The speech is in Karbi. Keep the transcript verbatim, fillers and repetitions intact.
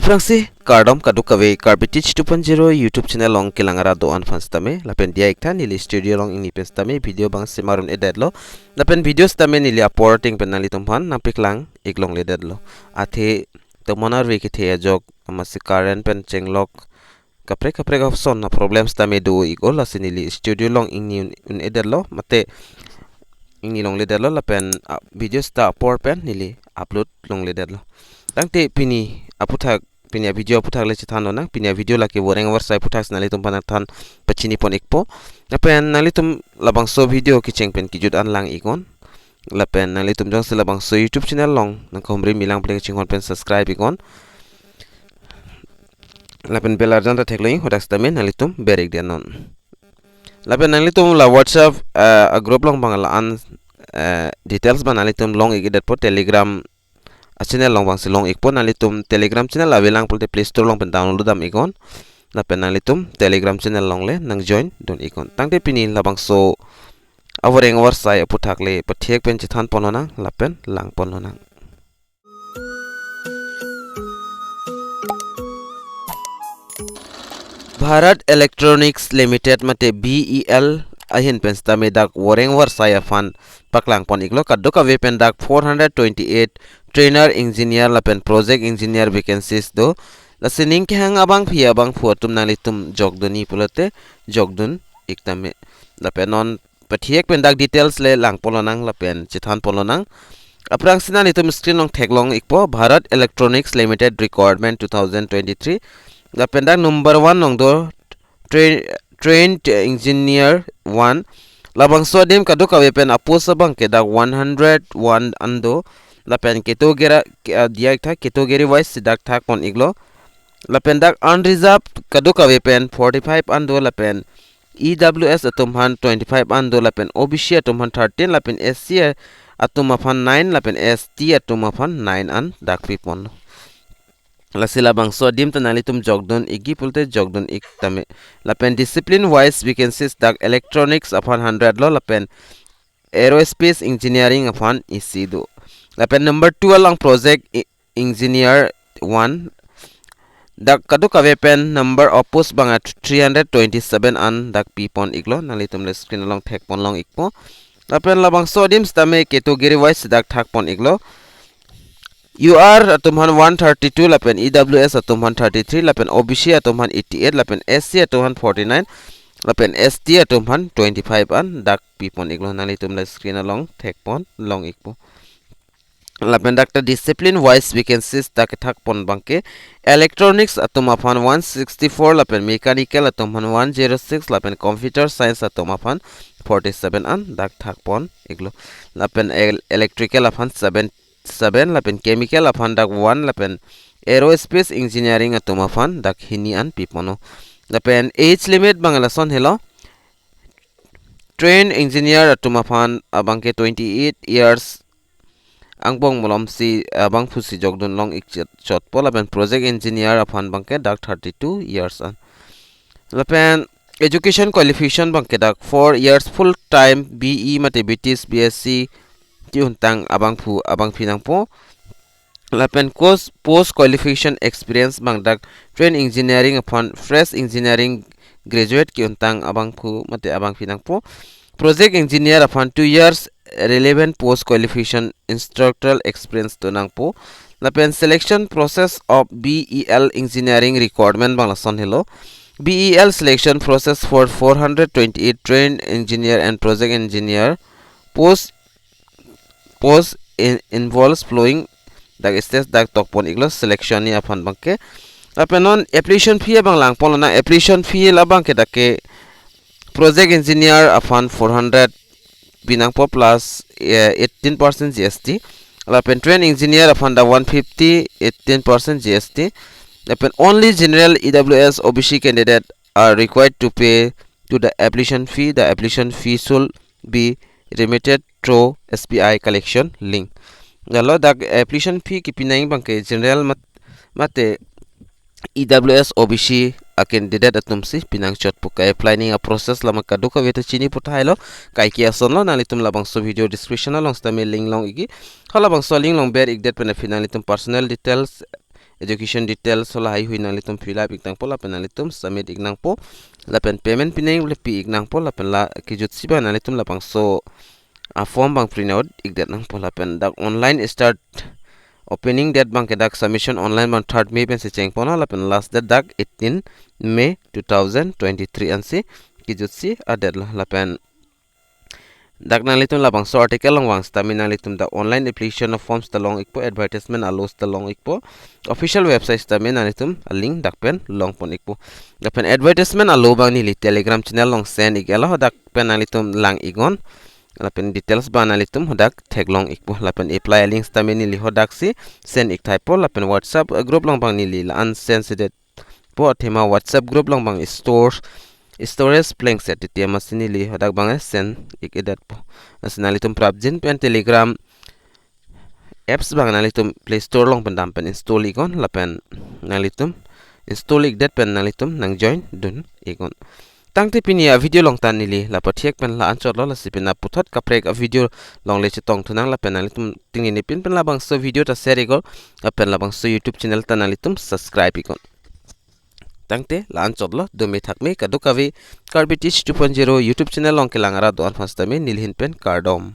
Aphrangsi kardom kadokave Karbi Teach two point zero YouTube channel along kelang arat do-an aphan sitame, lapen diya iktha neli studio along ingni pen sitame video abang semarun-edetlo, lapen video sitame neli apor ateng pen nanglitum aphan nangpaklang ik longledetlo. Athe tomon arve kethe ajok amatsi current pen chenglok kaprek kaprek ason a-problem sitame do-ik-o, lasi neli studio along ingni un-, un-edetlo, mate ingni longledetlo, lapen, ah, video sita apor pen neli upload longledetlo. Tangte pini aphuthak, pini a-video aphuthak le chethan lonang, pini a-video lake voreng avarsai aphuthak si nanglitum aphan nangthan pachini pon ikpo. Lapen nanglitum labangso video kecheng pen kejut an lang iknon. Lapen nanglitum jongsi labangso YouTube channel along nangkahumri milang pule kachinghon pen subscribe iknon. Lapen bell arjan ta theklong ik, hadak sitame nanglitum ber ik diya non. Lapen nanglitum la WhatsApp, eh, a-group along abang la-an, eh, details abang nanglitum long ik-edetpo, Telegram a-channel along abangsi long ikpo, nanglitum Telegram channel avelang pulote Play Store along pen download dam iknon. Lapen nanglitum Telegram channel along le nang join dun iknon. Tangte pini labangso avoreng avarsai aphuthak le pathek pen chethan pon lonang, lapen lang pon lonang. Bharat Electronics Limited mate B E L ahin pen sitame dak voreng avarsai aphan paklang pon iklo, kadokave pen dak four hundred twenty-eight trainer engineer lapen project engineer vacancies do. Lasi ning kehang abangpi abangphu atum nanglitum jokdunji pulote jokdun ik tame. Lapen non pathek pen dak details le lang pon lonang lapen chethan pon lonang. Aphrangsi nanglitum screen along theklong ikpo, Bharat Electronics Limited Recruitment two thousand twenty-three. Lapen dak number one along do train, trained engineer one. Labangso adim kadokave pen a-post abangke dak one hundred one an do. Lapen category, ke-, ah, diya iktha, category wise si dak thak pon iklo. Lapen dak unreserved kadokave pen forty-five an do, lapen E W S atum aphan twenty-five an do, lapen O B C atum aphan thirteen, lapen S C atum aphan nine, lapen S T atum aphan nine an dak pi ponlo. Lasi labangso adim ta nanglitum jokdun ikji pulote jokdun ik tame. Lapen discipline wise vacancies dak electronics aphan hundred lo, lapen aerospace engineering aphan isi do. Lapen number two along project e-, engineer one. Dak kadokave pen number of post abang three hundred twenty-seven an dak pi pon iklo, nanglitum le screen along thek pon long ikpo. Lapen labangso adim sitame category wise dak thak pon iklo. U R atum aphan one thirty-two, lapen E W S atum aphan thirty-three, lapen O B C atum aphan eighty-eight, lapen S C atum aphan forty-nine, lapen S T atum aphan twenty-five an dak pi pon iklo, nanglitum le screen along thek pon long ikpo. Lapen dak ta discipline wise vacancies dak kethak pon abangke electronics atum aphan one sixty-four, lapen mechanical atum aphan one zero six, lapen computer science atum aphan forty-seven an dak thak pon iklo. Lapen el-, electrical aphan seven, seven, lapen chemical aphan dak one, lapen aerospace engineering atum aphan dak hini an pi ponlo. Lapen age limit abang lason helo. Trained engineer atum aphan abangke twenty-eight years angbong malomsi, ah, abangphusi jokdun long ik chot-, chotpo, lapen project engineer aphan abangke dak thirty-two years an. Lapen education qualification abangke dak four years full time B E mate B T S, B S C ti untang abangphu abangphi nangpo. Lapen course post qualification experience abang dak trained engineering aphan fresh engineering graduate ki untang abangphu mate abangphi nangpo. Project engineer aphan two years relevant post qualification instructional experience do nangpo. Lapen selection process of B E L engineering recruitment abang lason helo. B E L selection process for four hundred twenty-eight trained engineer and project engineer post, post in, involves following dak stage dak tok pon iklo selection ni aphan abangke. Lapen non application fee abang lang pon lonang, application fee la abangke dak ke project engineer aphan four hundred pi nangpo plus, eh, eighteen percent G S T. Lapen trained engineer aphan dak one fifty, eighteen percent G S T. Lapen only general E W S O B C candidate are required to pay to the application fee. The application fee should be remitted through S B I collection link. Lalo dak application fee kipi nangji abangke general mat-, mate E W S O B C a-candidate atumsi pi nangchotpo. Ka-apply nangji a-process lama kadokave ta chini pu thailo, kaike asonlo, nanglitum labangso video description along sitame link long ikji. Halabangso link along ber ikdet pen aphi nanglitum personal details education details hala haihui nanglitum fill up ik nangpo lapen nanglitum submit ik nangpo. Lapen payment pining le pi ik nangpo lapen la kejutsi abang nanglitum labangso a form abang print out ikdet nangpo lapen dak online start opening date abangke dak submission online abang third May pensi chengponlo lapen last date dak eighteen May two thousand twenty-three ansi kejutsi a-date lo lapen dak nanglitum labangso article along vang sitame nanglitum dak online application of forms ta long ikpo, advertisement alo ta long ikpo, official website sitame nanglitum a-link dak pen longpon ikpo. Lapen advertisement alo abang neli Telegram channel along send ik-etlo, dak pen nanglitum lang iknon. Lapen details abang nanglitum hadak theklong ikpo. Lapen apply a-link sitame neli hadaksi send ik thaipo. Lapen WhatsApp group along abang neli la-an send sedetpo, athema WhatsApp group along abang store storage plengset titi amatsi neli hadak abang send ik-edetpo. Lasi nanglitum prapjin pen Telegram apps abang nanglitum Play Store along pen dam pen install iknon lapen nanglitum install ikdet pen nanglitum nang join dun iknon. Tangte pini a-video along ta neli la pathek pen la-anchotlo, lasi pini puthot kaprek a-video along le chetongthu nang lapen nanglitum tingni pin pen labangso video ta share iknon lapen labangso YouTube channel ta nanglitum subscribe iknon. Tangte la-anchotlo, dome thakme kadokave. Karbi Teach two point zero YouTube channel along kelang arat do-an aphan sitame neli ahin pen kardom.